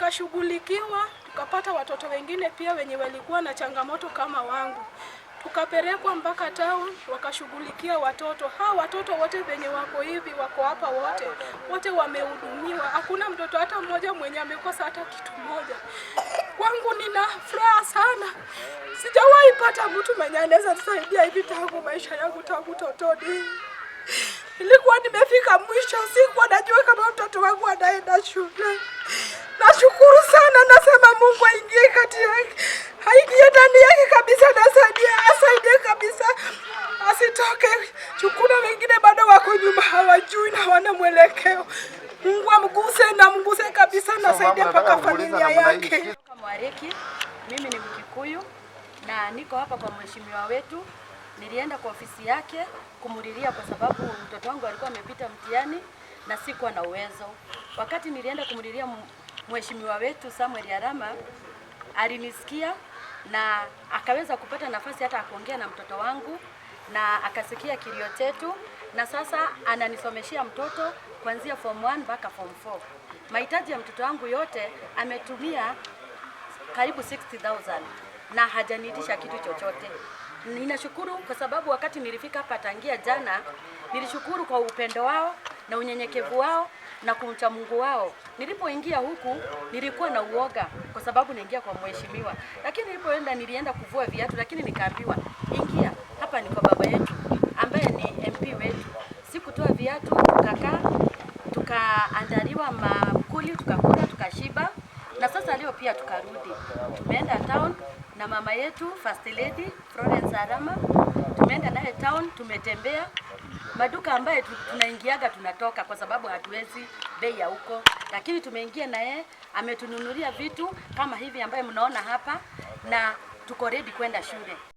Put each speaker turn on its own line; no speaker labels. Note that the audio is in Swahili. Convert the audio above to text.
Nikashughulikiwa, tukapata watoto wengine pia wenye walikuwa na changamoto kama wangu, tukapelekwa mpaka town, wakashughulikia watoto. Hawa watoto wote venye wako hivi, wako hapa wote, wote wamehudumiwa. Hakuna mtoto hata mmoja mwenye amekosa hata kitu moja. Kwangu nina furaha sana, sijawahi pata mtu mwenye anaweza nisaidia hivi tangu maisha yangu, tangu totoni. Nilikuwa nimefika mwisho, sikuwa najua kama mtoto wangu anaenda shule. Nashukuru sana, nasema Mungu aingie kati yake, aingie ndani yake kabisa, nasaidie, asaidie kabisa, asitoke. Kuna wengine bado wako nyuma, hawajui na hawana mwelekeo. Mungu amguse na mguse kabisa, nasaidia mpaka familia yake.
Mwariki, mimi ni Mkikuyu na niko hapa kwa mheshimiwa wetu. Nilienda kwa ofisi yake kumulilia kwa sababu mtoto wangu alikuwa amepita mtihani na sikuwa na uwezo. Wakati nilienda kumulilia mheshimiwa wetu Samuel Arama, alinisikia na akaweza kupata nafasi hata akuongea na mtoto wangu na akasikia kilio chetu, na sasa ananisomeshia mtoto kuanzia form 1 mpaka form 4. Mahitaji ya mtoto wangu yote ametumia karibu 60,000 na hajaniitisha kitu chochote. Ninashukuru kwa sababu wakati nilifika hapa tangia jana, nilishukuru kwa upendo wao na unyenyekevu wao na kumcha Mungu wao. Nilipoingia huku nilikuwa na uoga kwa sababu naingia kwa mheshimiwa, lakini nilipoenda nilienda kuvua viatu, lakini nikaambiwa ingia hapa, ni kwa baba yetu ambaye ni MP wetu. Sikutoa viatu, tukakaa tukaandaliwa makuli, tukakula, tukashiba na sasa leo pia tukarudi, tumeenda town na mama yetu First Lady Florence Arama, tumeenda naye town, tumetembea maduka ambayo tunaingiaga tunatoka, kwa sababu hatuwezi bei ya huko, lakini tumeingia na yeye ametununulia vitu kama hivi ambaye mnaona hapa, na tuko ready kwenda shule.